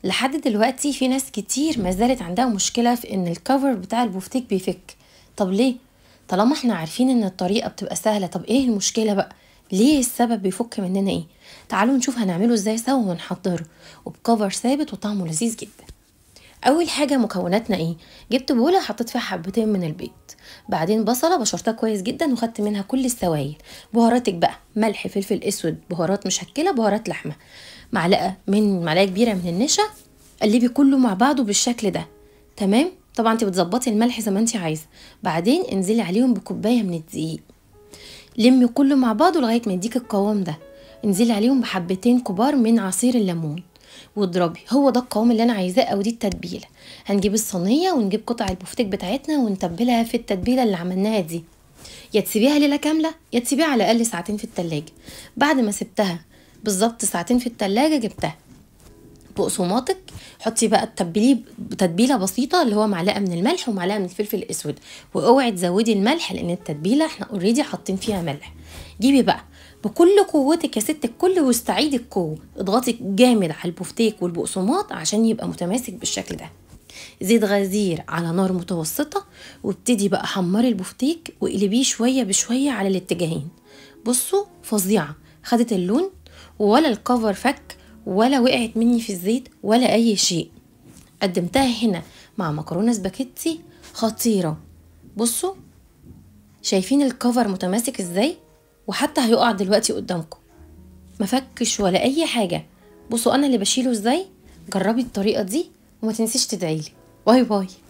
لحد دلوقتي في ناس كتير ما زالت عندها مشكلة في ان ال cover بتاع البفتيك بيفك. طب ليه؟ طالما احنا عارفين ان الطريقة بتبقى سهلة، طب ايه المشكلة بقى؟ ليه السبب بيفك مننا ايه؟ تعالوا نشوف هنعمله ازاي سوا ونحضره، وب cover ثابت وطعمه لذيذ جدا. اول حاجة مكوناتنا ايه؟ جبت بوله حطيت فيها حبتين من البيض، بعدين بصله بشرتها كويس جدا وخدت منها كل السوائل، بهاراتك بقى ملح فلفل اسود بهارات مشكلة بهارات لحمه، معلقه كبيرة من النشا، قلبي كله مع بعضه بالشكل ده. تمام؟ طبعا انت بتظبطي الملح زي ما انت عايزه. بعدين انزلي عليهم بكوبايه من الدقيق، لمي كله مع بعضه لغاية ما يديك القوام ده. انزلي عليهم بحبتين كبار من عصير الليمون واضربي. هو ده القوام اللي انا عايزاه، او دي التتبيله. هنجيب الصينية ونجيب قطع البفتيك بتاعتنا ونتبلها في التتبيله اللي عملناها دي. يا تسيبيها ليلة كاملة يا تسيبيها على الاقل ساعتين في التلاجة. بعد ما سبتها بالظبط ساعتين في التلاجة جبتها بقسماطك، حطي بقى تتبليه تتبيله بسيطة اللي هو معلقه من الملح ومعلقة من الفلفل الاسود، واوعي تزودي الملح لان التتبيله احنا already حاطين فيها ملح. جيبي بقى بكل قوتك يا ست الكل واستعيدي القوة، اضغطي جامد على البفتيك والبقسماط عشان يبقى متماسك بالشكل ده. زيت غزير على نار متوسطه، وابتدي بقى حمري البفتيك واقلبيه شوية بشوية على الاتجاهين. بصوا فظيعة، خدت اللون ولا ال cover فك ولا وقعت مني في الزيت ولا اي شيء. قدمتها هنا مع مكرونه سباكيتي خطيرة. بصوا شايفين ال cover متماسك ازاي، وحتى هيقع دلوقتي قدامكم ما فكش ولا اي حاجة. بصوا انا اللي بشيله ازاي. جربي الطريقة دي وما تنسيش تدعيلي. bye bye.